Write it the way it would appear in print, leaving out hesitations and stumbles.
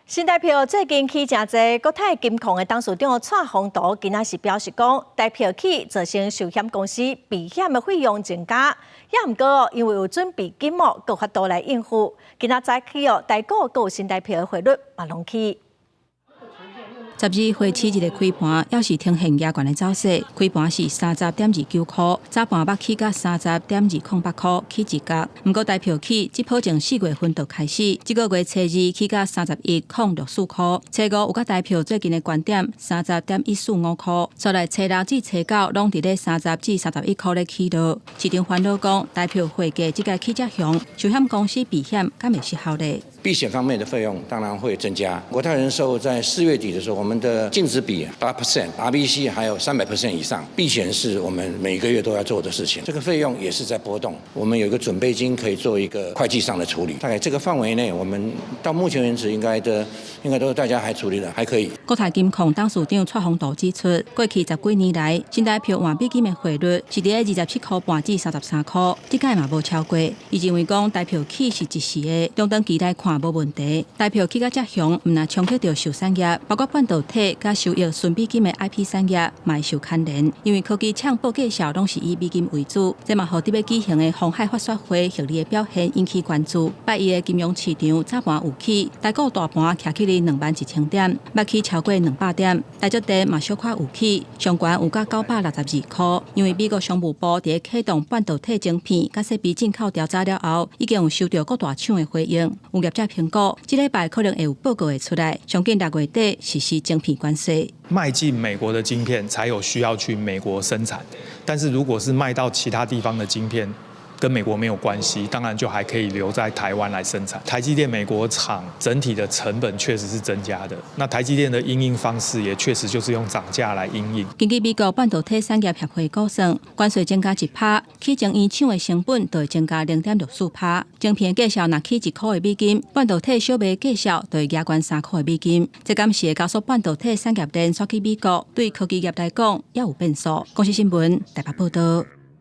新台票最近起誠濟，國泰金控的董事長蔡宏圖今仔是表示講，台票起造成壽險公司避險的費用增加，也毋過因為有準備金哦，閣有法度來應付。今仔早起哦，台股閣有新台票的匯率嘛攏起。十二匯市一个開盤，猶是呈現遮懸的走勢，開盤是30.29箍，早盤捌起到30.208箍，起一角。毋過台票起，這波從4月份就開始，這個月初二起到31.64箍，初五有佮台票最近的懸點30.145箍，煞來初六至初九攏佇咧30至31箍咧起落。市場煩惱講，台票匯價這個起遮雄，壽險公司避險敢會失效咧？避險方面的費用當然會增加。國泰人壽在4月底的時候，我們的淨值比8%，RBC 還有300% 以上。避險是我們每個月都要做的事情，這個費用也是在波動。我們有一個準備金可以做一個會計上的處理。大概這個範圍內，我們到目前為止應該都大家還處理得還可以。國泰金控董事長蔡宏圖指出，過去十幾年來，新台票換美金的匯率是佇咧27箍半至33箍，這擺嘛無超過。伊認為講台票起是一時的，中長期來看無問題。台票起甲遮雄，毋但衝擊著壽產業，包括半導體佮收益純美金的 IP 產業，嘛會受牽連。因為科技廠報價數攏是以美金為主，這嘛予佇欲舉行的鴻海法說會獲利的表現引起關注。拜一的金融市場早盤有起，台股大盤徛起咧21,000點，捌起超過200點。台積電嘛小可有起，上懸有甲962箍。因為美國商務部佇咧啟動半導體晶片佮設備進口調查了後，已經有收著各大廠的回應。有業者評估，這禮拜可能會有報告會出來，上緊6月底實施晶片關稅。賣進美國的晶片才有需要去美國生產，但是如果是賣到其他地方的晶片，跟美國沒有關係，當然就還可以留在台灣來生產。台積電美國廠整體的成本確實是增加的，那台積電的因應方式也確實就是用漲價來因應。根據美國半導體產業協會估算，關稅增加1趴，起晶圓廠的成本就會增加0.64趴。晶片價數若起1塊的美金，半導體小賣價數就會加懸3塊的美金。這敢是會加速半導體產業鏈徙去美國？對科技業來講，也有變數。公視新聞台北報道。